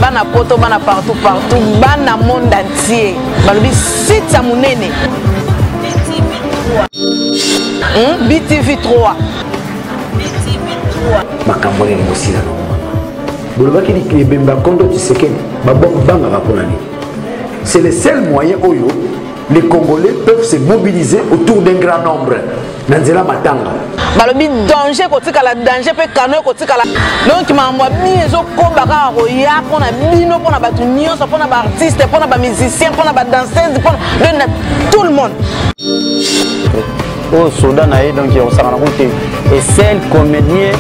Bana poto, bana partout partout, bana monde entier. Balobi site ya munene. BTV 3. BTV 3. Makambo nini bosila na mama bolobaki ebembe ya kondo Tshisekedi babangaka mpona nini? C'est le seul moyen oyo les Congolais peuvent se mobiliser autour d'un grand nombre na nzela matanga. Balobi danger kotikala danger mpe kano ekotikala, donc makambo ya bino ezokoba kaka koya mpona bino, mpona bato nyonso, mpona baartiste, mpona bamusicien, mpona badanseuse, mpona donc na tout le monde. Oyo soda na ye, donc osangana ko te. Et seul comédien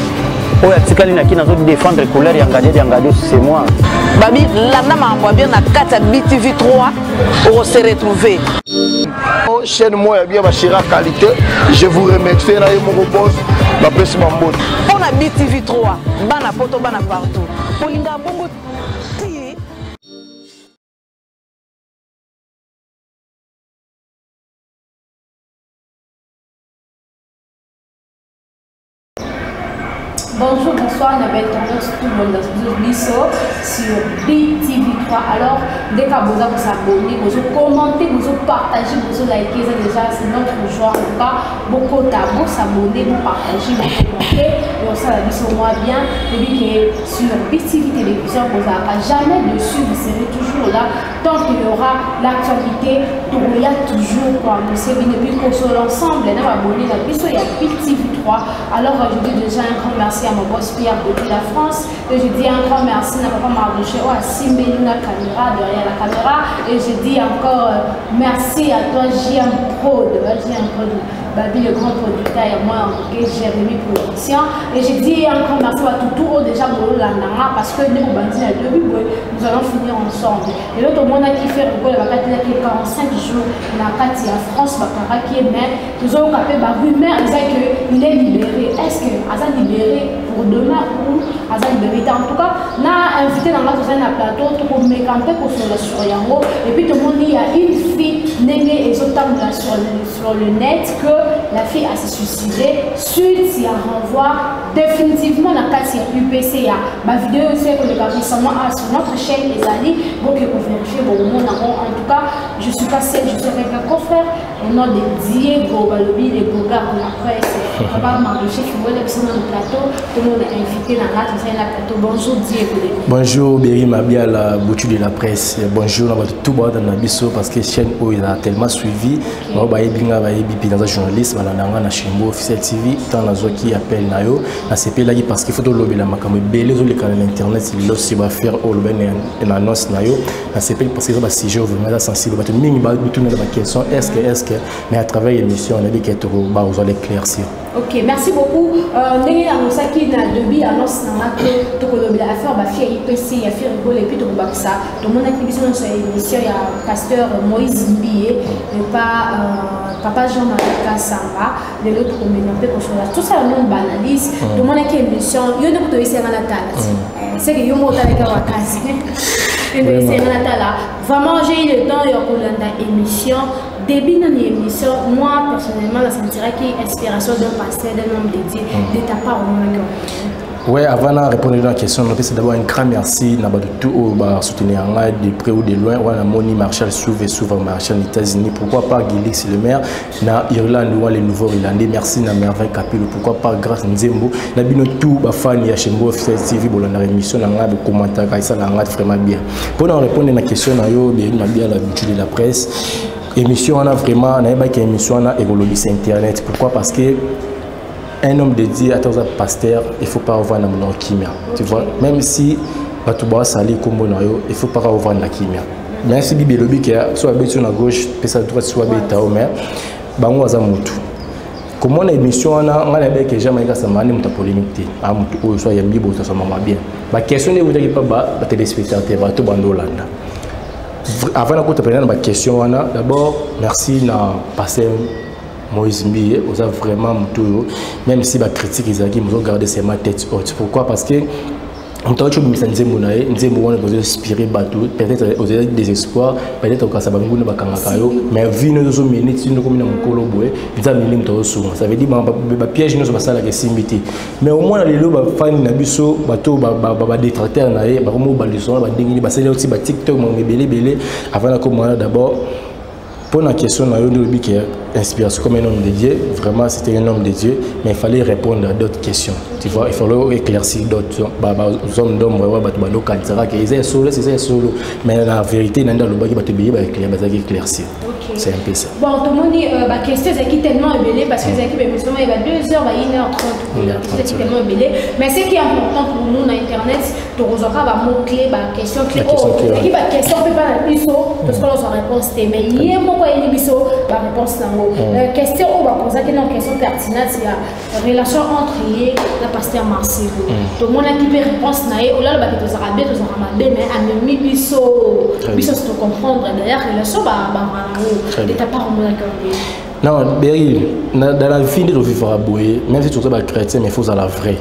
oyo atikali na kini azo défendre couleur ya Ngadi ya Ngadi, c'est moi. Babi landa makambo ya bien na kati ya BTV 3, okose retrouver. Chaîne moko ya bien, bashira qualité. Je vous remercie na ye moko boss, bapesi bambote. Mpo na BTV 3, bana poto, bana partout, olinga bongo ti. Bonjour, bonsoir, na internaute, tout le monde biso sur BTV3. Alors, dès que vous avez vous abonner, vous commenter, vous partager, vous liker, ça déjà c'est notre joie en tout cas. Beaucoup vous s'abonner, vous partager, vous commenter, et on s'en la biso moi bien. Et puis que sur BTV Télévision, vous n'avez jamais dessus, vous serez toujours là tant qu'il y aura l'actualité, il y a toujours quoi. Nous sommes depuis qu'on soit ensemble, on a abonné la biso, il y a BTV3. Alors je dis déjà un grand merci à mon boss Pierre depuis la France. Et je dis un grand merci à papa Mardoché à Simbeli la caméra, derrière la caméra. Et je dis encore merci à toi JM Prod, JM Prod, Babi le grand producteur et moi en Jérémy Production. Et je dis un grand merci à tout tout déjà Landanga parce que nous nous allons finir ensemble. Et l'autre monde qui fait le 45 jours la partie en France qui est mais nous avons capé la rumeur que il est libéré. Est-ce que Aza libéré pour demain ou Aza libéré? En tout cas, na invité dans notre plateau pour me camper pour sur la sur yango. Et puis tout le monde il y a une fille née et sur le net que la fille a se suicidée suite il y a renvoi définitivement la case UPCA. Ma vidéo c'est que le récemment sur notre chaîne les amis bon que vous vérifiez bon monde en tout cas je suis pas seule, je suis avec un confrère au nom de Diego Balobi, le Bogart de la presse. Papa Mardoché qui voit sur le plateau, tout le monde est invité dans la plateau. Bonjour Diego. Bonjour Berry Mabia, la bouture de la presse. Bonjour à tout le monde dans Biso parce que chaîne où il a tellement suivi. Ba binga ba yebi dans un journaliste balanda na Chimbo officiel TV tant na zo qui appelle na yo na CP là parce qu'il faut to lober la makambo belé zo le canal internet il aussi va faire au lober na annonce na yo na CP parce que ça va sujet vraiment sensible ba mingi ba tout na ba question est-ce que mais à travers l'émission on a dit que to ba vous allez éclaircir. OK, merci beaucoup. Ndenge annoncaki na début annonce na que to ko lober affaire ba fille IPC ya fille rigole et puis to ko bakisa to monaki biso na émission ya pasteur Moïse Mbiye et pas papa Jean-Marie Kassamba de l'autre communauté pour sur tout ça le monde banalise tout le monde qui émission yo ne ko essayer na tala c'est que yo mo tala ka wakasi et essayer na tala. Vraiment j'ai eu le temps ya kolanda émission début de l'émission. Moi personnellement ça me dirait qu'il inspiration d'un pasteur, d'un homme dédié de ta part au moins. Ouais, avant de répondre à la question, c'est d'abord un grand merci à tout le soutenir de près ou de loin. On a Moni Marshall, souvent souvent Marshall aux États-Unis. Pourquoi pas Guilix le maire, na Irlande ou les nouveaux Irlandais. Merci na Merveille Capello. Pourquoi pas Grâce Nzembo. Na bino tout ba fan ya Chimbo Officiel TV bolanda émission na nga commentaire ça na nga vraiment bien. Pour répondre à la question na yo bien bien l'habitude de la presse. Émission on a vraiment na ba émission on a évolué sur internet. Pourquoi? Parce que un homme dédié à ton pasteur, il faut pas avoir un kimia. Tu vois, même si bato sali kombo na yo, il faut pas avoir la kimia. Même si Bible lobi que soit beti na gauche, pesa droite soit beta o mais bango aza mutu. Comment na émission wana nga na beke jamais ka sama ni muta polémique te. A mutu oyo soit yambi bo soit mama bien. Ba question ne wutaki pas ba téléspectateur ba to bando landa. Avant na kota pena na ba question wana, d'abord merci na pasteur Moïse Mbiye, oza vraiment mutu, même si ba critique ezalaki, nous avons gardé ma tête haute. Pourquoi? Parce que Moto auti obimisa nzembo na ye, nzembo wana ozo inspiré bato, peut-être ozali désespoir, peut-être okasa banguna bakangaka yo, mais vie nyonso ozomene ti ndokomi na mokolo boye, Nzambe nde moto azosunga. Ça veut dire bapiège nyonso basalaka esimbi te. Mais au moins na lelo, bafani na biso, bato badétracteur na ye bakomi obaliso wana, bandenge basali oti baTikTok, makambo ebele ebele. Avant nakoma wana, d'abord pour la question na yo, nde que inspiration comme un homme de Dieu, vraiment c'était un homme de Dieu, mais il fallait répondre à d'autres questions, tu vois, il fallait éclaircir d'autres hommes d'ombre oyo bato balokanisaka ke eza ya solo, eza ya solo, mais la vérité na nde alobaki, bato ebele baéclair, bazalaki éclaircir. C'est un peu ça. Bon, tomoni baquestion ezalaki tellement ebele parce que ezalaki baémission ya ba 2 heures, ba 1 heure 30, ezalaki tellement ebele. Mais ce qui est important pour nous na internet, tokozwaka bamot clé, baquestion clé oyo ezalaki, baquestion mpe mpa na biso parce que ozwa réponse te, mais ye moko ayebi biso baréponse nango. Question oyo baposaki na question pertinente ya relation entre ye na pasteur Marcelo, tomonaki mpe réponse na ye. Olalobaki tozalaka be, tozalaka mabe, mais amemi biso, biso tocomprendre d'ailleurs relation bango de ta part, omonaki yango? Non, Beryl, dans la vie nde tovivaka boye, même si toza bachrétien, mais il faut ozala vrai.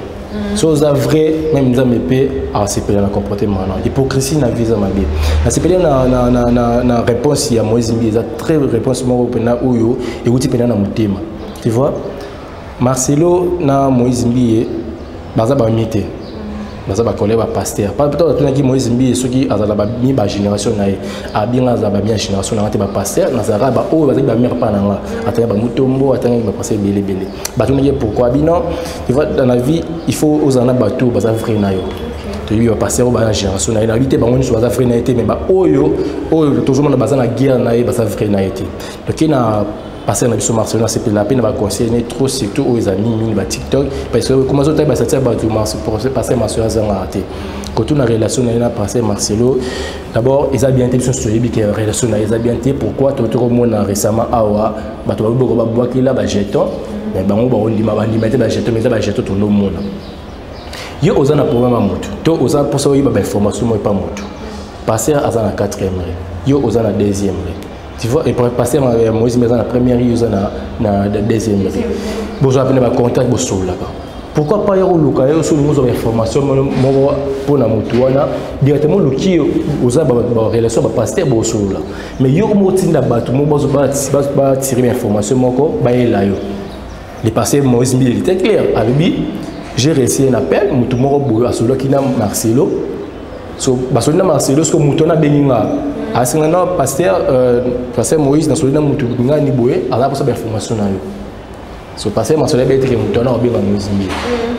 So oza vrai, même Nzambe mpe asepela na comportement wana. Hypocrisie na vie eza mabe. Nasepeli na réponse ya Moïse Mbiye, eza très réponse moko mpena oyo ekuti mpena na motema, tu vois. Marcelo na Moïse Mbiye baza bami te, baza bacollègue bapasteur. Peut-être batunaki Moïse Mbiye soki azala bami bagénération na ye, abinga azala bami ya génération na nga te, bapasteur nazalaka baoyo bazalaki bamire mpa na nga, atangaki bamutombo, atangaki bapasteur ebele ebele. Batunaki pourquoi bino. Tu vois, dans la vie il faut ozala na bato baza vrai na yo. Toyebi bapasteur oyo baza na génération na ye, nayebi te bango nyonso baza vrai na ye te, mais baoyo oyo tozomona baza na guerre na ye, baza vrai na ye te. Toke na pasteur na biso Marcelo, asepela mpe na baconseil ne trop, surtout oyo eza mingimingi baTikTok, parce que commence otali basati ya bato, pasteur Marcelo azangaka te. Kotuna relation na ye na pasteur Marcelo, d'abord eza bien te. Biso nyonso toyebi ke relation na ye eza bien te. Pourquoi? Tokomona récemment awa bato babiboko babwakela bajeton, mais bango bakondima, bandima te bajeton, mais eza bajeton. Tondomona yo oza na problème ya motu to oza mposa oyeba bainformation moko epa motu, pasteur aza na quatrième rue, yo oza na deuxième rue, tu vois, et pasteur Moïse aza na première rue, yo oza na deuxième rue, bozwa pene bacontact, bosololaka. Pourquoi pas ya koluka yo? Soki olingi ozwa bainformation moko mpona motu wana directement, oluki, oza barelation bapasteur, bosolola. Mais yo moko otinda bato moko batire bainformation moko, bayela yo. Le pasteur Moïse Mbiye, il était clair, alobi: j'ai reçu un appel, motu moko boye asololaki na Marcelo. So basoli na Marcelo, soki motu wana abengi nga, asenga na pasteur, pasteur Moïse, nasoli na motu ngani boye, aza mposa bainformation na yo. So pasteur Marcelo ayebi ete motu wana abenga Moïse Mbiye.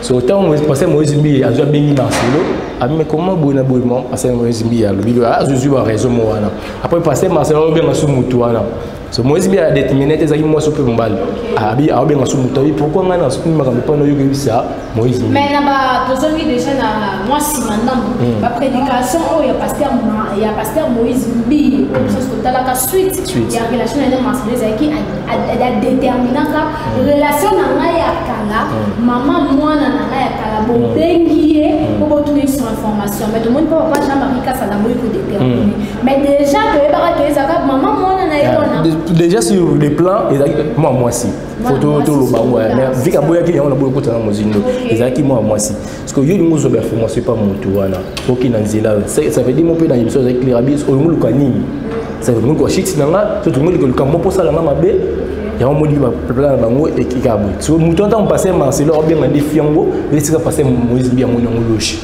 So ntango pasteur Moïse Mbiye azwi, abengi Marcelo, abi: mais comment boye na boye? Mo pasteur Moïse Mbiye alobi, azwi baraison mo wana. Après pasteur Marcelo aobenga so motu wana. So Moïse Mbiye adétermine te ezalaki mwasi mpe mobali. Abi aobenga so motu, abi: pourquoi ngai nasukumi makambo mpona oyoki oyebisa Moïse Mbiye? Mais na ba tozongi déjà na mwa nsima ndambo, baprédication oyo ya pasteur Moïse Mbiye oyo biso totalaka suite ya relation na ye na Marcelo, ezalaki adéterminaka relation na ngai ya kala, mama mwana na ngai ya kala, bobengi ye mpo botuna ye sur information. Mais tomoni mpo papa Jean Marie Kasala boyi kodétermine, mais déjà toyebaka ke ezalaka mama mwana na ye wana. Déjà sur le plan ezalaki mwa mwasi, faut toloba ngo, mais vika boyaki yango na boyi okota na mozindo, ezalaki mwa mwasi. Parce que yo olingi ozwa bainformation epa motu wana, oki na nzela, ça veut dire mo mpe na émission ezalaki clair, abi: olingi oluka nini? Ça veut dire oluka shit na nga to tolingi oluka mo mposala nga mabe. Yango moni baplan na bango ekika boye. So motu wana, ntango pasteur Marcelo aobenga nde fiango, esika pasteur Moïse Mbiye amoni yango loshi,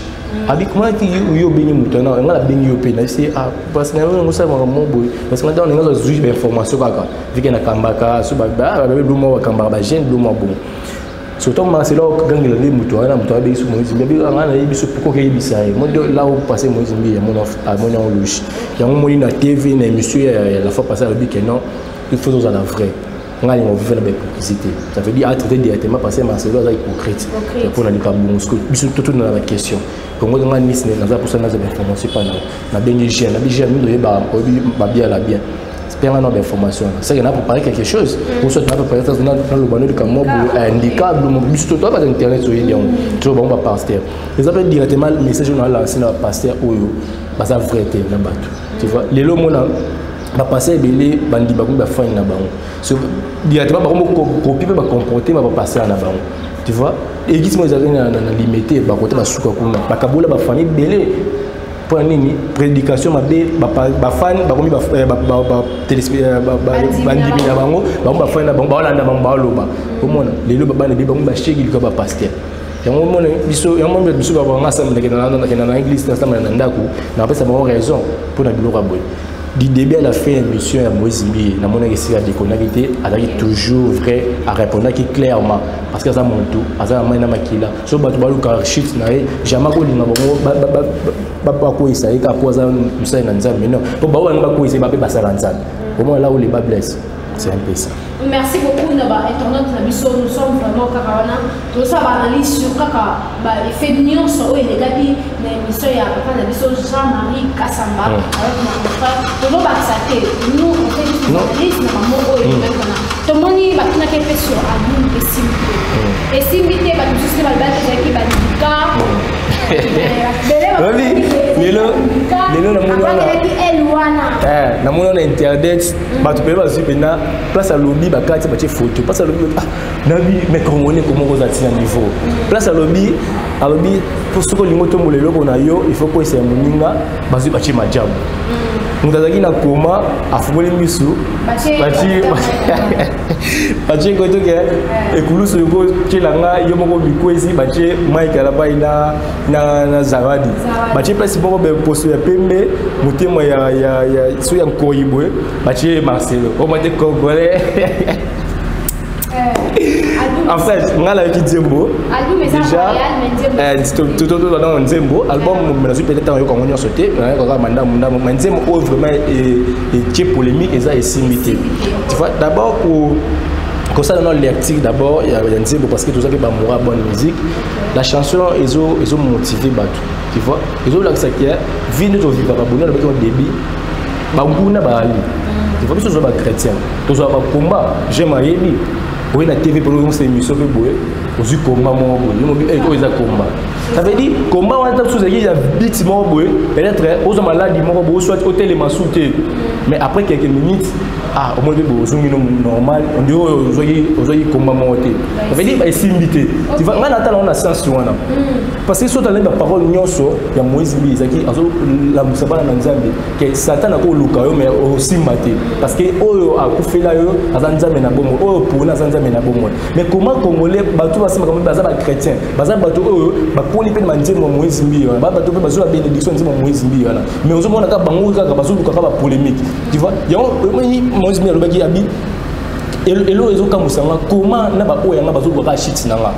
abi: comment ti yo obengi moto wana, nga nabengi yo mpe nayebisi? Ah, parce que nango osala makambo moko boye, parce que ntango ndenge azwi bainformation kaka vike nakambaka so bilo bakambaka bajeune bilo mwa bongo. Surtout Marcelo gangela nde moto wana, moto abengi so Moïse Mbiye, nga nayebi so pourquoi okeyebisa ye mo là où pasteur Moïse Mbiye amoni yango louche. Yango moni na TV na émission ya la fois passée, alobi ke non, il faut ozala vrai, ngai alinga ovivre na bahypocrisie te. Ça veut dire atraité directement parce que Marcelo aza hypocrite mpona likambo bongo. Soki biso totuna na baquestion kongo, nga nisi naza mposa naza bainformation epa na nabengi jeune, nabi jeune mingi oyeba, oyebi babiala bien, mpenga na bainformation wana, c'est que na préparé quelque chose ou soit na préparé naloba no likambo boye indicable. Biso to baza internet, oyebi yango, to bango bapasteur eza mpe directement message oyo nalance na bapasteur oyo baza vrai te na bato. Tu vois, lelo omona bapasteur ebele bandima komi bafani na bango, so directement bango copie mpe bacomporte ba bapasteur na bango, tu vois. Église moko ezalaki na Limete, bakote basuka kuna, bakabola bafamille ebele. Mpo na nini? Prédication mabe. Bafani bakomi bandimi na bango, bango bafani na bango baolanda bango, baoloba. Omona lelo babana ebele bango basheki lika bapaster. Yango omona biso, yango mona biso babanga nakenda na église, nasambela na ndako, napesa bango raison mpo na biloko ya boye. Du début à la fin, émission ya Moïse Mbiye, namonaki esika adekonaki te, azalaki toujours vrai, arépondaki clairement, parce que aza motu, aza na mai na makila. So bato baluka chute na ye, jamais kolinga bango bakweyisa ye kaka mpo aza mosali na Nzambe. Non, mpo bao balingi bakweyisa ye, bape basala Nzambe. Omona là où le bât blesse, c'est un peu ça. Merci beaucoup na ba internautes na biso. Nous sommes vraiment kaka wana, tozosala baanalyse sur kaka baeffet nyonso oyo elekaki na émission ya papa na biso Jean-Marie Kasamba avec mon frère. Tozobakisa te, nous on fait juste une analyse na bango oyo elekaki wana. Tomoni batunaki mpe sur album Esimbi te. Esimbi te, bato mosusu nde balobaki ezalaki bandika. Lelo namoni wana namoni wana internet, bato mpe bazwi mpena place alobi, bakati batie photo place alobi. Ah, nabi, mais Congolais comment koza ntina niveau place alobi, alobi mpo soki olingi otombola eloko na yo, il faut koyesa ya moninga. Bazwi batie majabu, moto azalaki na koma, afungoli misu, batie kotoke ekulusu ekotiela nga yo moko mikwezi. Batie Mike Alabai na Zawadi, batie place moko poso ya pembe, motema ya so ya nkoi boye, batie Marcelo oma te. Congolais, en fait, nga nayoki nzembo déjà, totototana nzembo. Album nazwi peut-être ntango yoka yango nyonso te, nayoka kaka mandambu ndambu, mais nzembo oyo vraiment etie polémique eza Esimbi te. Tu vois, d'abord kosala no lecture d'abord ya nzembo, parce que toza mpe bamoura bonne musique. La chanson ezo motiver bato, tu vois, ezolakisa ke vie nde tovivaka boni. Alobaki au début, banguna baali, tu vois. Biso toza bachrétien, tozwa bakomba. J'aime ayebi oye na TV mpo ozongisa émission mpe boye, ozwi komba moko boye, yo mobi oyo eza komba. Ça veut dire komba wana ta mosusu ezalaki ya bit moko boye, peut-être ozwa maladi moko boye, soit otelema su te, mais après quelques minutes, ah, omoni mpe boye ozongi no normal, on dirait oyo ozwaki komba moko te. Ça veut dire esimbi te, tu vois. Ngai natala ngo na sens wana, parce que soki alandi baparole nyonso ya Moïse Mbi, ezalaki azolamusa bana na Nzambe ke Satan akoluka yo, mais osimba te, parce que oyo akufela yo aza Nzambe na bomoi, oyo pona aza Nzambe na bomoi. Mais comment Congolais, bato basimaka, baza bachrétien, baza bato oyo bakoli mpe na banzembo ya Moïse Mbi wana, bato mpe bazwa bénédiction nzembo ya Moïse Mbi wana, mais ozomona kaka bango kaka bazoluka kaka bapolémique, tu vois. Yango Moïse Mbi alobaki, abi eloko ezokamwisa nga, comment na baoyo yanga bazoluka kaka shit na nga,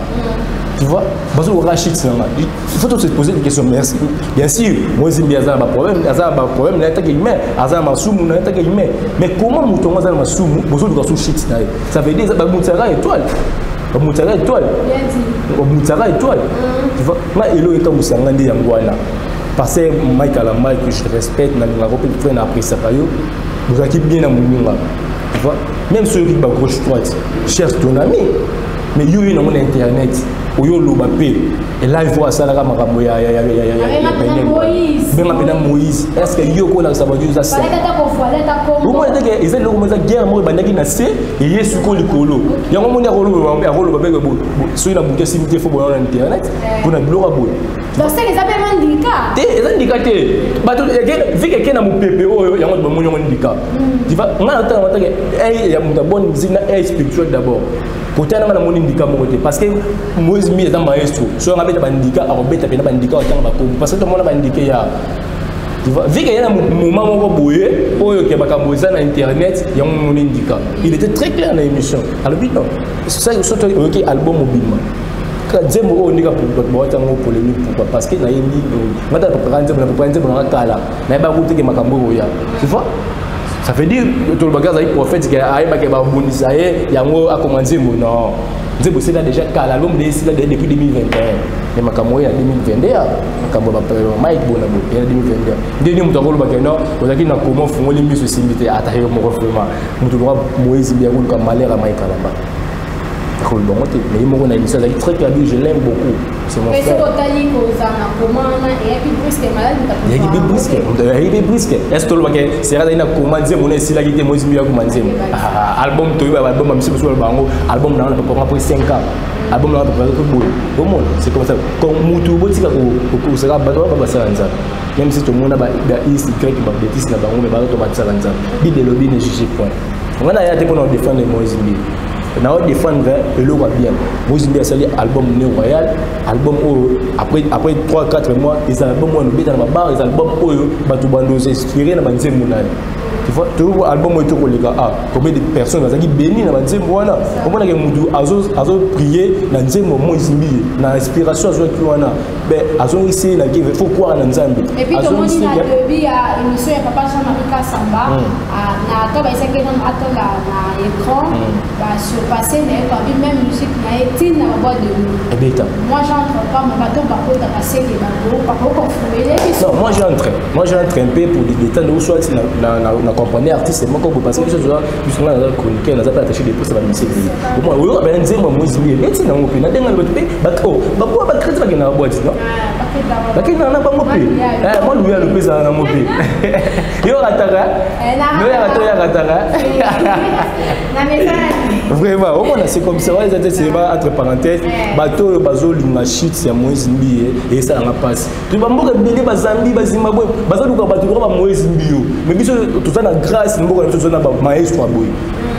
tu vois, bazoluka shit na nga. Il faut se poser des questions. Merci. Bien sûr, Moïse Mbi aza na baproblème, aza na baproblème na ye take humain, aza na masumu na ye take humain, mais comment moto yango aza na masumu, bozoluka su shit na ye? Ça veut dire bamutisaka étoile, bamutisaka étoile, bamutisaka étoile, tu vois. Nga eloko ekamwisa nga nde yango wana, parce que Mike Alamba, que je respecte, nalingaka mpe frère, na appréciaka yo, bozalaki bien na moninga, tu vois. Même soki ba gauche droite, cherche ton ami, mais yo yo nango na internet oyo oloba mpe live oyo asalaka makambo ya benga mpena Moïse. Est ce que yo kolakisa bato eza omona teke eza eloko moko, eza guerre moko ebandaki na se, eye sikoyo likolo. Yango moni akoloba mpe soki na butu esimbi te, fo boya na internet mpona biloko ya boye. Te, eza ndika te. Bato vike eke na mopepe oyo, yango bamoni yango ndika, tu vois. Nga na tala matake ya moto ya bonne musique na air spirituel d'abord. Kota nanga namoni ndika moko te, parce que Moïse Mbi eza maestro. So yanga abeta bandika, akobeta mpena bandika, otanga bakombo, parce que tomona bandike ya, tu vois, vu qu'il y a un moment moko boye oyo ke makambo eza na internet, yango moni ndika. Il était très clair na émission, alobi non, soki oyoki album mobimba, kaka nzembo oyo ndika bato bawati yango polémique. Pourquoi? Parce que nayembi ngata prépara nzembo, na prépara nzembo nanga kala, nayebaka kuteke makambo oyo oya, tu vois. Ça veut dire tolobaki azali prophète ke ayebaki babundisa ye, yango akoma nzembo. Non, nzembo esila déjà kala, album de esila depuis 2021, mais makambo oyo ya 2022, makambo ya Mike bona boye ya 2022, nde nini moto akolobaka non, ozalaki na koma, ofungoli miso, esimbi te. Ata yo moko vraiment, moto loka Moïse Mbi akoluka malheur ya Mike Kalamba, akoloba yango te. Mais ye moko na émission azalaki très clair, je l'aime beaucoup, c'est mon frère. Otali kozala na koma wana, eyaki brusque, maladi. Eyaki mpe brusque, eyaki mpe brusque. Est ce tolobaka sera azali na koma, nzembo na esilaki te, Moïse Mbi akoma nzembo album, toyeba album ya miso mosusu baloba yango album na wana papa après 5 ans. Album na préparer boye. Omona, c'est comme ça. Comme mutu botika ko kosaka bato ba basala nzambe. Même si tomona ba ba is y ba bêtise na bango mais bato to basala nzambe. Bible elobi ne juge point. Ngana ya te pona défendre Moïse Mbiye. Na défendre eloko ya bien. Moïse Mbiye asali album né royal, album oyo après 3 4 mois, les albums oyo beta na ba bar, les albums oyo bato bando inspiré na banzembo na ye. Tu vois, tu vois album oyo tokoleka ah combien de personnes bazalaki béni na banzembo wana. Omonaka mutu azo prier na nzembo Moïse Mbiye, na inspiration azwaki wana, ben azongisi ye na give, faut croire na Nzambe. Et puis tomoni na début ya émission ya papa Jean-Marie Kassamba, na to bayisaki nano atonga na écran, ba surpassé na ye quoi, même musique na ye tina ba boîte de nuit. Ebeta. Moi j'entre pas, mais bato bakotaka seke bango bako confirmer. Non, moi j'entre. Moi j'entre un peu pour des détails ou soit na comprendre artiste moko bo parce que biso toza biso nga naza chroniqueur, naza pe attaché de poste ba musique. Au moins oyo ba nzembo Moïse Mbiye eti na ngo pe na denga bato pe ba oh ba boa ba crédit ba na boîte non. Ba kenda na bango pe. Eh moi luya le pesa na ngo pe. Yo rataka. No ya rataka ya rataka. Na message. Vraiment, au moins c'est comme ça, ouais, c'est pas entre parenthèses, bato oyo bazolinga shit ya Moïse Mbiye et ça nga passe. To ba mboka ebele ba Zambie, ba Zimbabwe, bazoluka bato lokola ba Moïse Mbiye. Mais biso toza na grâce mboka na biso toza na ba maestro ya boye.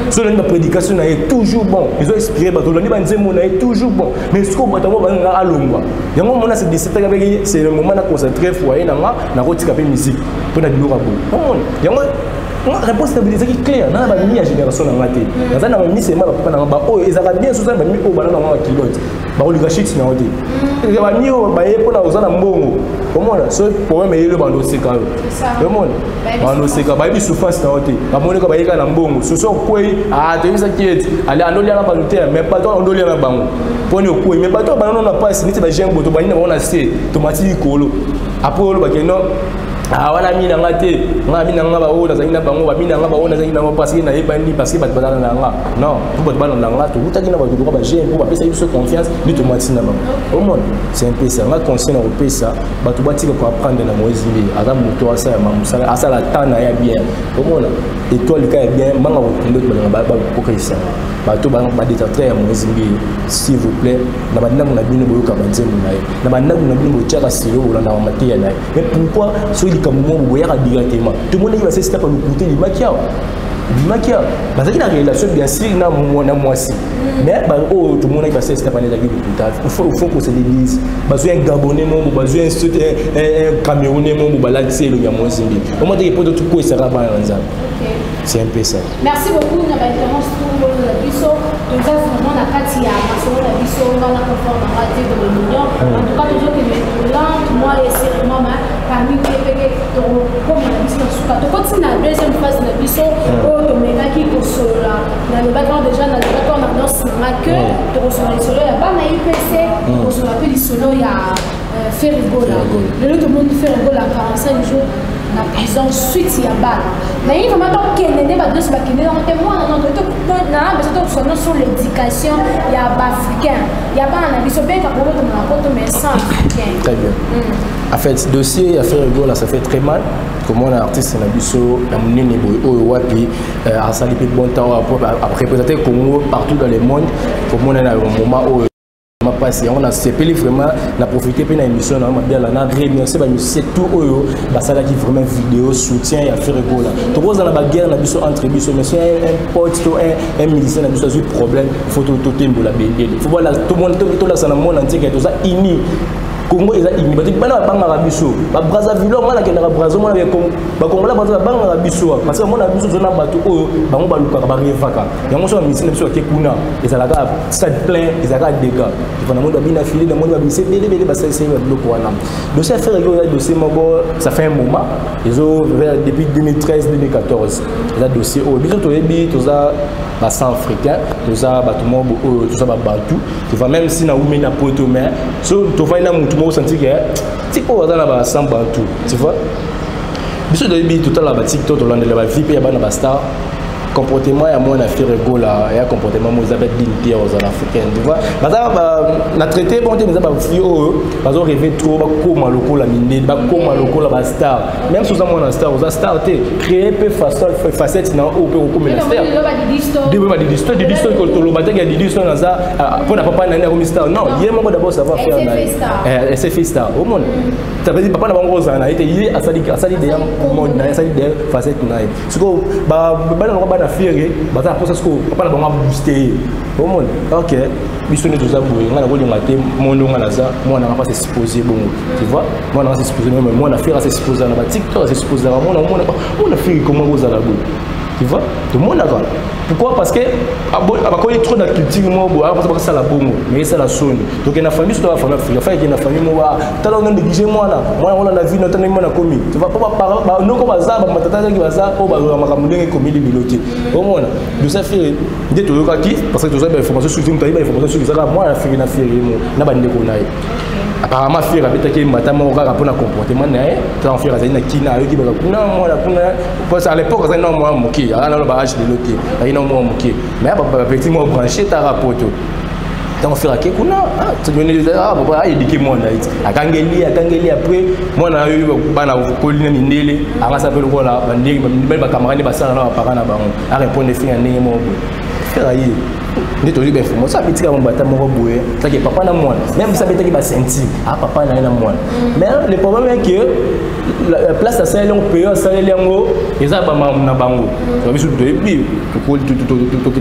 So olandi ba prédication na ye toujours bon, ezo inspiré bato, olandi ba nzembo na ye toujours bon. Mais sikoyo bato yango balinga alongwa. Yango mona c'est 17 ans avec c'est le moment na concentrer foyer na nga na kotika pe musique mpo na biloko ya boye. Omona yango réponse na ezalaki claire na bami ya génération na nga te. Naza na bami sema ba papa na nga ba oyo ezalaka bien soza bami oyo bana na nga kilote. Bakolika shit na yo te. Eza bami oyo baye mpona oza na mbongo. Omona so problème eyeli bando oseka yo. Omona bando oseka bayebi souffrance na yo te. Bamoni ka bayeka na mbongo. Soso okwei, ah toyebisaki ete ale andolia na bato te, mais bato andolia na bango. Poni okwei, mais bato banano na pasi neti ba jeune boto bani na bango na se, tomati likolo. Après olobaki non, ah wana mi na nga te, nga mi na nga ba oyo nazalaki na bango, ba mi na nga ba oyo nazalaki na bango parce que nayebani, parce que bato bazala na nga. Non, po bato balanda nga, tokutaki na bato lokola ba jeune po bapesaki biso confiance nde tomati na bango. Omona, c'est un peu ça. Nga conseil na kopesa bato batika ko apprendre na Moïse Mbiye, aza moto asala mosala, asala temps na ye bien. Omona, étoile ka ya bien, manga kokunde to balinga bakokisa. Bato ba détracteur ya Moïse Mbiye, s'il vous plaît, na bandako na bino boyoka ba nzembo na ye. Na bandako na bino botiaka silo bolanda ba mateya na ye. Mais pourquoi soki likambo moko boyaka directement? Tout le monde va se taper le côté du makia. Du makia. Bazaki na relation bien sûr na na mwasi. Mais ba oh tout le monde va se taper les amis tout à. Il faut qu'on se le dise. Bazo un Gabonais mon bazo un un Camerounais mon balade c'est le ya Moïse Mbiye. Au moins que poto tout quoi sera ba nzambe. C'est un peu ça. Merci beaucoup na ba intervention tout le monde na biso. Nous avons vraiment na kati ya masolo na biso nga na confort na radio de l'Union. En tout cas toujours que lentement et sérieusement mais parmi les peke to comme na biso na suka. To continue na deuxième phase na biso oyo to mekaki kosolola na lobaki wana déjà na lobaki wana annonce na nga que to kosolola lisolo ya bana IPC, kosolola pe lisolo ya Ferre Gola. Lelo tomoni Ferre Gola 45 jours na prison suite ya bana. Mais il vraiment tokende nde bato nyonso bakende yango te mwana non na biso tokosana sur l'éducation ya baafricain ya bana na biso benga kobotama na poto mais sans africain. Très bien. En fait, dossier ya Ferre Gola, ça fait très mal. Comment un artiste na biso ya monene boye oyo wapi asali pe bon temps après représenter Congo partout dans le monde, comment on a un moment oyo ma passe yango na sepeli vraiment na profiter pe na émission na mabiala na remercier ba musicien tout oyo basalaki vraiment vidéo soutien ya Ferre Gola. Tokozala na ba guerre na biso entre biso mais si un pote to un musicien na biso azui problème faut to totembola bendele. Faut voilà tout le monde to la sana monde entier que toza uni. Congo eza uni bato bana babangaka biso ba Brazzaville nga nakendaka Brazza mona ba Congolais Brazza babangaka biso parce que mona biso toza na bato oyo bango balukaka barevaka yango so ba musicien na biso bake kuna ezalaka stade plein ezalaka dégâts mpona moni babina fili na moni babise ebele ebele basalisi ba biloko wana. Dossier ya Ferre Gola, dossier moko ça fait un moment ezo vers depuis 2013 2014 eza dossier oyo biso toyebi toza ba sang africain toza bato moko oyo toza ba bantu tu vois même si na wumi na poto mais so tovandi na mutu moko senti que tipo oyo aza na ba sang bantu tu vois biso toyebi totala ba TikTok tolandela ba vie pe ya bana ba star. Comportement ya mwana Ferre Gola ya comportement mo eza pe dignité ya ozala africaine, tu vois. Baza ba na traité bon te, mais ba fille oyo bazo rêver trop bakoma lokola mindele, bakoma lokola ba star. Même si oza mwana star, oza star te, créer pe façon facette na oyo pe kokomela star. Debe ba Didi Stone, Didi Stone ko toloba te ya Didi Stone aza pona papa na ye akomi star. Non, ye moko d'abord ça va faire na ye. Eh, c'est fait star. Au monde. Ça veut dire papa na bango ozala na ye te, ye asali asali déjà monde na ye, asali déjà facette na ye. Sikoyo bana bango, bana Ferre baza na mposa sikoyo papa na bango abooste ye. Omoni, ok, biso nde toza boye, ngai nakolinga te mondo ngai naza mwana nga mpasi expose bongo, tu vois, mwana nga s'expose meme mwana Ferre asexpose na batiktok, asexposaka mwana mwana mwana Ferre koma kozala boye, tu vois, tomonaka. Pourquoi? Parce que bakoli trop na culture moko boye, akosa bakosala bongo, mais esala soni. Tokende na famille, soto bafamille Afrika fa ekende na famille moko, tala ona néglige mwana mwana wana na vie notana mwana komi, tu vois, po banoko baza bamatata ndenge baza oyo bazwaka makambo ndenge ekomeli lelo te. Omona dosa Ferre nde toyokaki, parce que tozwa bainformation soki moto ayebi bainformation soki ezaka mwana Ferre na Ferre mo na bandeko na ye. Apparemment Ferre abetaki mbata moko kaka mpona comportement na ye. Ntango Ferre azali na kina, ayoki baka kuna mwana kuna, parce à l'époque azali na mwana moke, aza nano ba age lelo te, azali na mwana moke, mais bapetit moko branché taka poto. Ntango Ferre ake kuna, aéduquer mwana ye ti akangeli akangeli. Après mwana oyo bana koli na mindele, akasa mpe lokola bandenge bacamarade basala na baparent na bango, arépondre Ferre ya ndenge moko boye. Ferre aye nde tozwi bainformation, abetika mobata moko boye taki papa na mwana, même biso abetaki baceinture a papa na ye na mwana. Mais le problème est que la place asaleli yango, peyo asaleli yango, eza bamakambo na bango. Biso toyebi,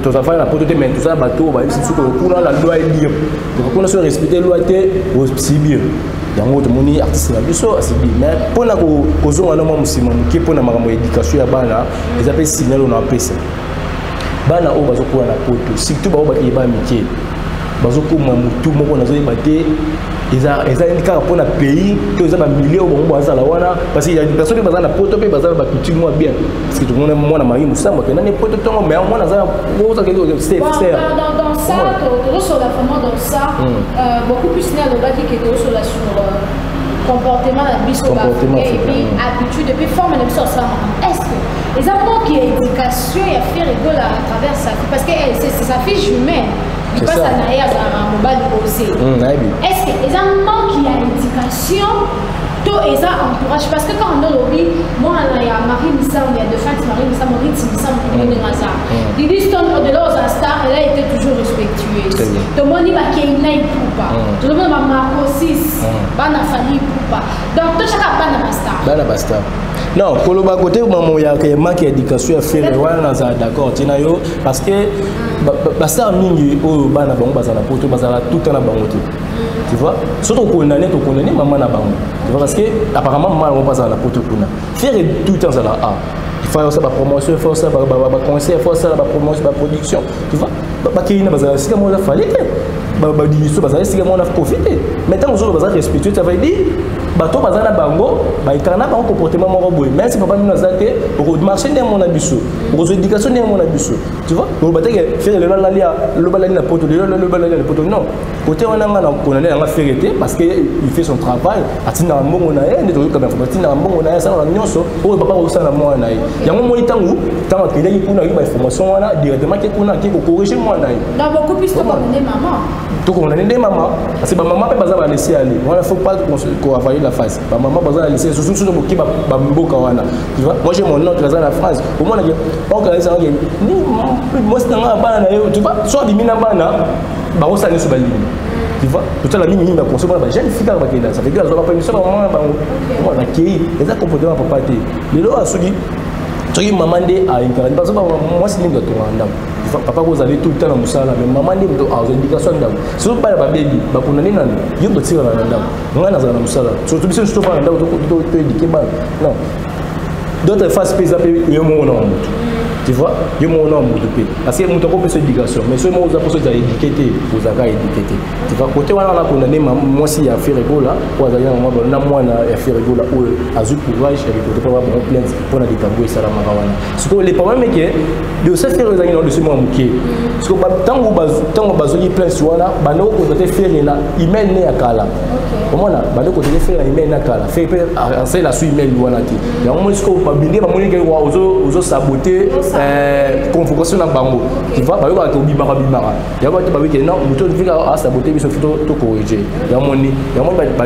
tozafana na poto te, mais toza bato oyo bayebisi biso kuna la loi est dure, kuna so respecte loi te, osibir yango. Tomoni artiste na biso asibi, mais mpona kozonga na mwa mosima moke mpona makambo ya éducation ya bana, eza mpe signal oyo na apesa bana oyo bazokola na poto, surtout bao bakeye bana mike bazokoma motu moko nazoyeba te eza kaka mpona pays to eza bamilie oyo bango bazala wana, parce que ya personne mpe baza na poto mpe baza na baculture mwa bien, parce que tomona mwana Marie Mosambo akenda ne poto ntongo, mais mwana aza Bon, dans ça, tozosola vraiment dans ça, beaucoup plus né alobaki ke tozosola sur comportement na biso Comportement baafricain et puis habitude et puis forme na biso osala. Est ce que eza manque ya éducation ya Ferre Gola à travers sa fille? Parce que elle, c'est sa fille jumelle. C'est lipasa ça. Na ye azalaka mobali osé. Nayebi. Est ce que eza manque ya éducation to eza entourage? Parce que quand on olobi mwana ya Marie Misambo, ya défunte Marie Misambo, Riti Misambo, ndenge aza Didi Stone, au-delà oza star, elle a été toujours respectueuse. Très bien. Tomoni bakeina Ipupa, tozomona bamarco 6, bana Fally Ipupa, donc totyaka bana bastar. Bana bastar, non, koloba kote mamo ya manque ya éducation ya Ferre wana, nazala d'accord ntina yo, parce que bastar mingi oyo bana bango bazala poto, bazala tout na bango te, tu vois. Soki tokondane, tokondane mama na bango, tu vois, parce que apparemment mama na bango bazala na poto kuna. Ferre tout le temps azala a, il faut osala bapromotion, il faut osala baconcert, il faut osala bapromotion, baproduction, tu vois. Bakei na bazala esika moko, eza Fally te, badiso bazala esika moko na Kofi te, mais ntango ozolo baza respectueux, ça veut dire bato baza na bango baekaka na bango comportement moko boye. Même si papa bino aza te, okomarche ndenge mona biso, okozwa éducation ndenge mona biso, tu vois. Oloba teke Ferre lelo alali, loba alali na poto, lelo loba alali na poto, non. Côté wana nga na condamné yanga Ferre te, parce que il fait son travail, atindaka mbongo na ye nde toyoka bainformation, atindaka mbongo na ye, asalaka nyonso oyo papa kosala mwana na ye. Yango moni ntango ntango akendaki kuna, ayoki bainformation wana directement, ake kuna, ake kocorriger mwana na ye. Donc beaucoup plus tokondane maman. Tokondane nde mama, parce que bamama mpe baza balaisser aller wana, faut pas koavaler la face. Bamama baza na laisser, surtout soki boki bamboka wana, tu vois. Moi, j'ai mon oncle aza na France, omonake oncle ayesangake mwasi na nga bana na ye, tu vois, so abimi na bana bakosala nyonso balingi, tu vois. Totala mingi mingi baconseil mpona bajeune fille kaka bakenda, ça fait que azwaka permission bamama na bango bakei, eza comportement ya papa te. Lelo oyo soki soki mama nde aincarne, parce que mwasi nde moto atongaka ndako, papa kozali tout le temps na mosala, mais mama nde moto azwa éducation ya ndako. Soki bana babebi, bakunda nde nani? Yo moto otikala na ndako, ngai nazala na mosala, surtout biso nyonso tofanda na ndako, toéduquer bana, non. D'autres faces mpe eza mpe yo moko na motu, tu vois, yo moko na motu mpe, parce que moto akopesa éducation, mais soki moko oza mposo ozala éduqué te, ozalaka éduqué te, tu vois. Côté wana na condamné mwasi ya Ferre Gola oyo azali na mama na mwana ya Ferre Gola oyo azwi courage ya koporter mpo bango plainte mpona likambo esalamaka wana. Sikoyo le problème est que dossier Ferre ezalaki na dossier moko moke. Sikoyo ntango bazwaki plainte wana, banda kocontacter Ferre na email ne ya kala. Omona, banda kocontacter Ferre na email na kala, Ferre mpe asalela su email wana te. Yango moni sikoyo babinde bamoni ke ozosaboter. Convocation na bango, tu vois, bayokaka ke obimaka bimaka yango bato babiki non, moto vika asabote biso, faut tocorrige. Yango moni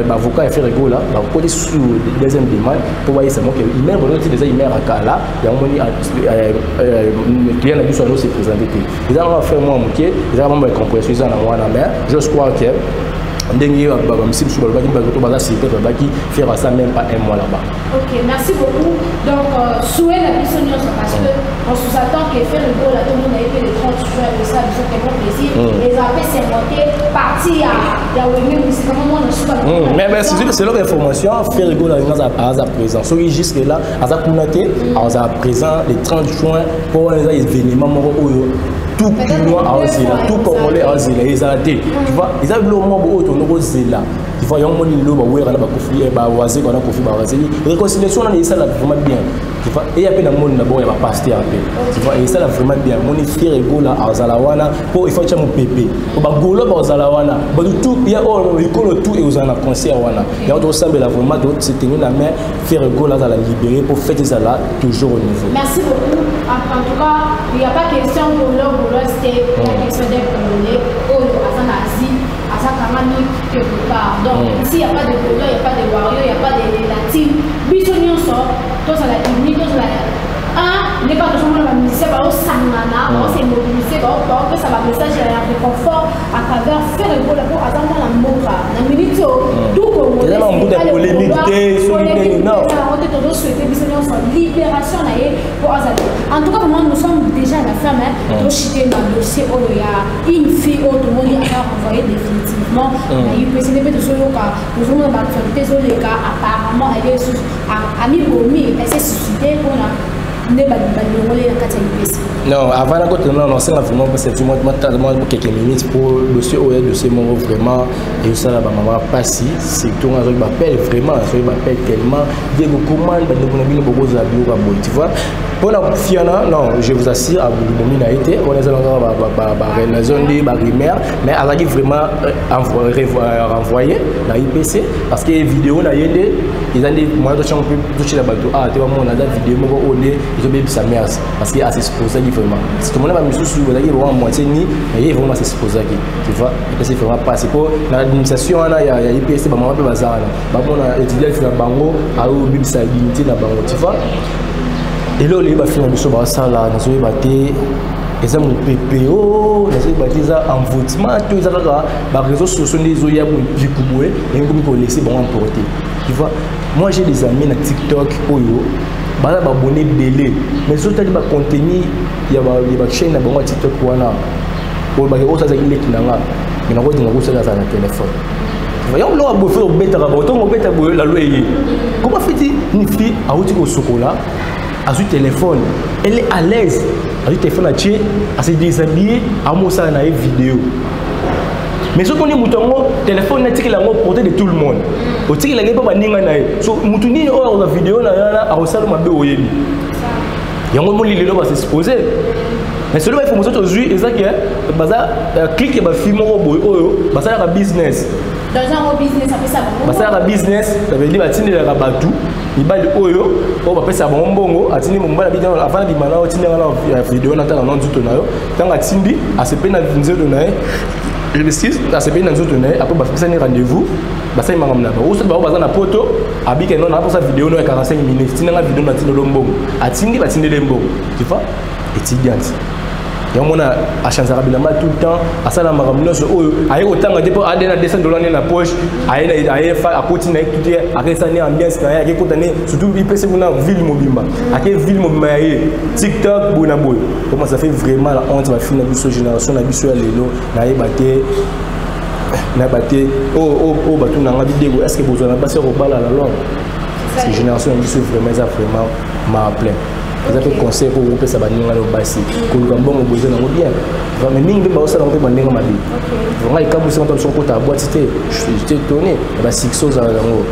baavocat ya Ferre Gola bakoti sur deuxième demande mpo bayesa moke imer boloti déjà imer akala. Yango moni client na biso azo se présente te. Eza nanga affaire mwa moke, eza mambo ya compréhension, eza na wana. Mais je crois que ndenge bamisi biso balobaki, bato baza surpris, balobaki faire ça même pas un mois là-bas. Ok, merci beaucoup. Donc, souhait la biso nyonso, parce que on sous-attend que Ferre Gola, tout le monde a été le 30 juin, et ça, biso tellement plaisir. Les appels c'est monté, parti à Wenge Musica, moi, je suis pas. Mais c'est leur information, Ferre Gola aza présent. Soki jusque là, aza kuna te, aza présent le 30 juin pour les événements moko oyo tout Kinois azela, tout Congolais azela, ezala te. Tu vois, eza biloko moko oyo tonokozela. Tu vois, yango moni lelo bawera na bakofi, bawazeki wana, Kofi bawazeki, réconciliation wana esala vraiment bien. Tu vois, eya mpe na moni na bongo ya bapasteur mpe, tu vois, esala vraiment bien. Moni Ferre Gola azala wana mpo il faut tia mopepe po bagolo bazala wana, bato tout ya oyo ekolo tout ekozala na concert wana. Yango tokosambela vraiment, tose tenir na main, Ferre Gola azala libéré po fête ezala toujours au niveau. Merci beaucoup. En tout cas, il n'y a pas question Gaulois, Gaulois, c'était la question des Congolais. Oh, aza na asile, aza kangami quelque part. Donc, ici, il n'y a pas de Gaulois, il n'y a pas de Warrior, il n'y a pas de la team. Biso nyonso, tozala unis, tozala un. Ndenge tozomona bamusicien baosangana, baose mobiliser, baopesa bamessage ya réconfort à travers Ferre Gola, po aza mwana mboka na minute oyo tout Eza na mbuta polémique te, soki ndenge, non. Congolais. Tozosouhaite biso nyonso libération na ye po azali. En tout cas, vraiment, nous sommes déjà à la fin, hein. Tochite na dossier oyo ya une fille oyo tomoni aza renvoyé définitivement na UPC. Nde mpe tozoyoka, tozomona baactualité ezoleka, apparemment elle est amibomi, elle s'est suicidé mpona nde balongoli na kati ya UPC. Non, avant nakota, non, non, c'est vraiment parce que moi, moi, moi, quelques minutes pour dossier oyo, dossier moko vraiment ezosala bamama mpasi, surtout nga azoki bapele vraiment, azoki bapele tellement. Diego, comment bandeko na bino bokozala biloko ya boye? Tu vois, mpona fiana, non, je vous assure, abomi na ye te. Wana ezala kaka barelation nde barumeur, mais azalaki vraiment renvoyé na IPC parce que vidéo na ye nde eza nde moyen totyango mpe totyela bato awa te, bamona aza vidéo moko oyo nde ezobebisa mers, parce que asexposaki vraiment. Tomona bamisusu bazalaki vraiment moitié ni, mais ye vraiment asexposaki, tu vois. Epesi vraiment mpasi mpo na administration wana ya IPC, bamama mpe baza wana, bamona étudiante na bango ayobebisa dignité na bango, tu vois. Eloko leli bafilme na biso basala, nazoyeba te eza mopepe o, nazoyeba te eza envoûtement to eza kaka baréseaux sociaux nde ezoya biku boye, ndenge komi kolese bango emporter. Tu vois, moi, j'ai des amis na TikTok oyo baza babone ebele, mais sotali bacontenu ya bachaîne na bango ya TikTok wana, oyo bake oyo azalaki leki na nga, mais nakotinga kosala azala na telefone. Yango biloko ya boye fe obetaka bango ntongo obeta boye lalo eye. Comment fiti une fille awuti kosokola, azwi téléphone, elle est à l'aise, azwi téléphone, atie, ase déshabillé, amosala na ye vidéo? Mais soki oni moto yango téléphone natikela yango portée de tout le monde, otikelaki mpo baninga na ye, so motu nini oyo akozwa video na ye wana, akosala mabe, oyebi yango moli lelo basexpose. Mais selo bainformation tozwi eza ke baza clique ya bafille moko boye oyo basalaka business. Basalaka business, ça veut dire batindelaka bato mibali oyo oyo bapesaka bango mbongo. Atindi mobali abi avant bima na otindanga na video na tala na nzoto na yo. Ntango atindi, asepeli na nzoto na ye, je m'excuse, asepeli na nzoto na ye, après bapesani rendez-vous, basali makambo na bango. Soki bango baza na poto, abike non, naposa video no ya 45 minutes, tindanga video na tindelo mbongo. Atindi, batindeli mbongo, tu vois. Étudiante yango mona achangeaka bilamba tout le temps, asala makambo nyonso oyo aye kotanga te mpo ade na 200 $ nde na poche, aye akoti na ye te, akesa ne ambiance na ye, akekota ne surtout ipesi kuna ville mobimba, ake ville mobimba ya ye TikTok boye na boye. Comment ça fait vraiment la honte, bafille na biso, génération na biso ya lelo. Nayeba te, nayeba te oyo bato nanga bidego, est ce que bozwa na basi ya kobala la longue? Parce que génération na biso vraiment eza vraiment ma plein. Eza mpe conseil mpo kopesa baninga no basi, koluka mbongo boye eza nango bien, mais mingi mpe baosala yango mpe bandenge mabe. Vraiment ekamwisi nga biso kota boîte te, j'étais étonné na basuccès ozala yango.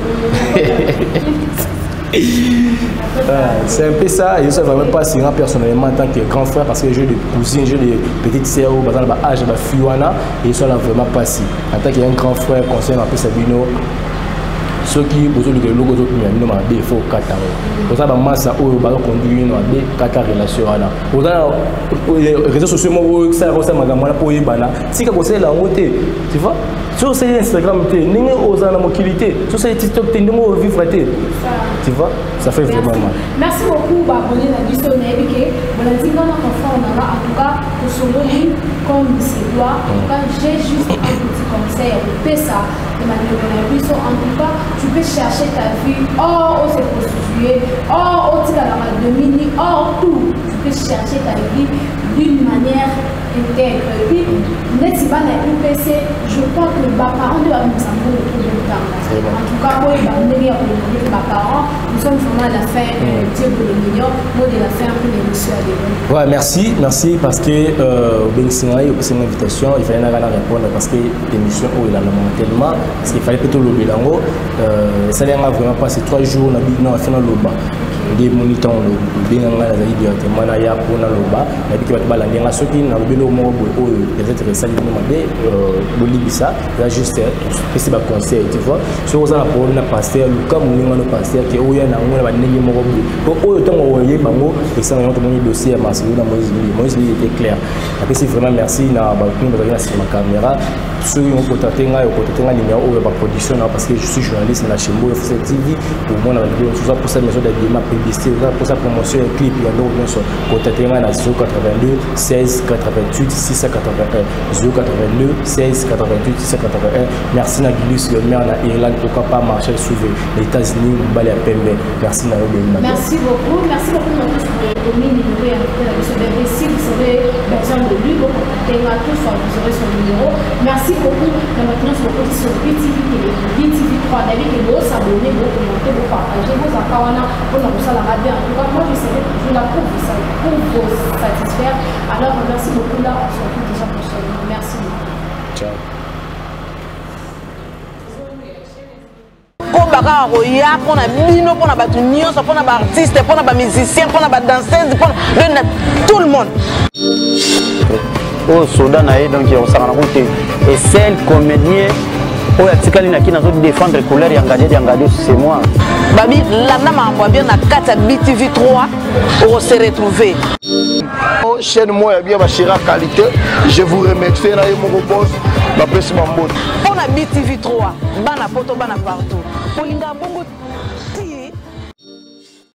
C'est un peu ça, et ça vraiment pas si personnellement en tant que grand frère, parce que j'ai des cousines, j'ai des petites sœurs, baza na âge ba fille wana, et ça là vraiment pas si. En tant que grand frère, conseil un peu Sabino, Soki bozoluka eloko ozopimela bino mabe, il faut okata yango. Oza bamasa oyo bazoconduire bino mabe, kata relation wana. Oza na réseaux sociaux moko oyo esalaka osala makambo wana mpo oyebana, tika kosalela yango te, tu vois. Soki osali Instagram te, ndenge ozala na mokili te. Soki osali TikTok te, ndenge ovivre te, tu vois, ça fait vraiment mal. Merci beaucoup baabonné na biso. Nayebi ke bolandi nga na confort na nga. En tout cas, tosololi comme il se doit. En tout cas, j'ai juste un petit conseil ya kopesa na bandeko na biso. En tout cas, tu peux chercher ta vie hors ose prostituer, hors otikalaka demini, hors tout. Tu peux chercher ta vie d'une manière intègre. Et puis neti bana ya UPC, je crois que baparents nde babimisa mbongo to botanga. En tout cas, boyeba ndenge ya kodemande baparents. Nous sommes vraiment à la fin. Diego le Mignon, mot de la fin pour l'émission ya lelo. Ouais, merci, merci, parce que obengisi ngai, opesi ngai invitation, il fallait nanga na répondre parce que émission oyo elandamaka tellement, parce qu'il fallait mpe tolobela yango. Esali yanga vraiment mpasi 3 jours na bino afe naloba nde moni ntango obenga ngai, nazali directement naya mpo naloba. Nayebiki bato balandi nga. Soki nalobi eloko moko boye oyo peut-être esali bino mabe, bolimbisa. Eza juste pesi baconseil, tu vois. Soki oza na problème na pasteur, luka moninga no pasteur ke oya na yango na bandenge moko boye, po oyo ntango oyeba yango esanga yango. Tomoni dossier ya Marcelo na Moïse Mbiye. Moïse Mbiye était clair. Napesi vraiment merci na bato bazalaki na nsima caméra. Soki okocontacte ngai, ocontacte ngai numéro oyo baproduction na, parce que je suis journaliste na Chembo Officiel TV. Omona bavideo mosusu, oza mposa maison d'habillement, publicité, oza mposa promotion ya clip ya ndoko nyonso, contacte ngai na 082 16 88 681, 082 16 88 681. Merci na Gilus le maire na Irlande, pourquoi pas Marshal Souve les États-Unis, mobali ya pembe. Merci na yo, Beni. Merci beaucoup, merci beaucoup. Nous tous numéro ya na biso bébé. Si vous avez besoin de lui, vous contactez nga tous, vous aurez son numéro. Merci beaucoup na maintenant sur sur BTV Télé, BTV 3. David que vous s'abonner, vous commenter, vous partager, vous wana mpona kosalaka bien. En tout cas, moi je serai toujours là pour vous satisfaire. Alors merci beaucoup. Là, on se retrouve déjà prochainement. Merci beaucoup. Ciao. Koba kaka koya mpona bino, mpona bato nyonso, mpona baartiste, mpona bamusicien, mpona badanseuse, mpona donc na tout le monde. Oyo soda na ye, donc osangana ku te. Et seul comédien oyo atikali na kini azo défendre couleur ya Ngadi ya Ngadi, c'est moi. Babi landa makambo ya bien na kati ya BTV 3, okose retrouver. Chaîne moko ya bien, bachéri qualité. Je vous remercie na ye moko boss, bapesi bambote. Mpo na BTV 3, bana poto, bana partout, kolinga bongo ti.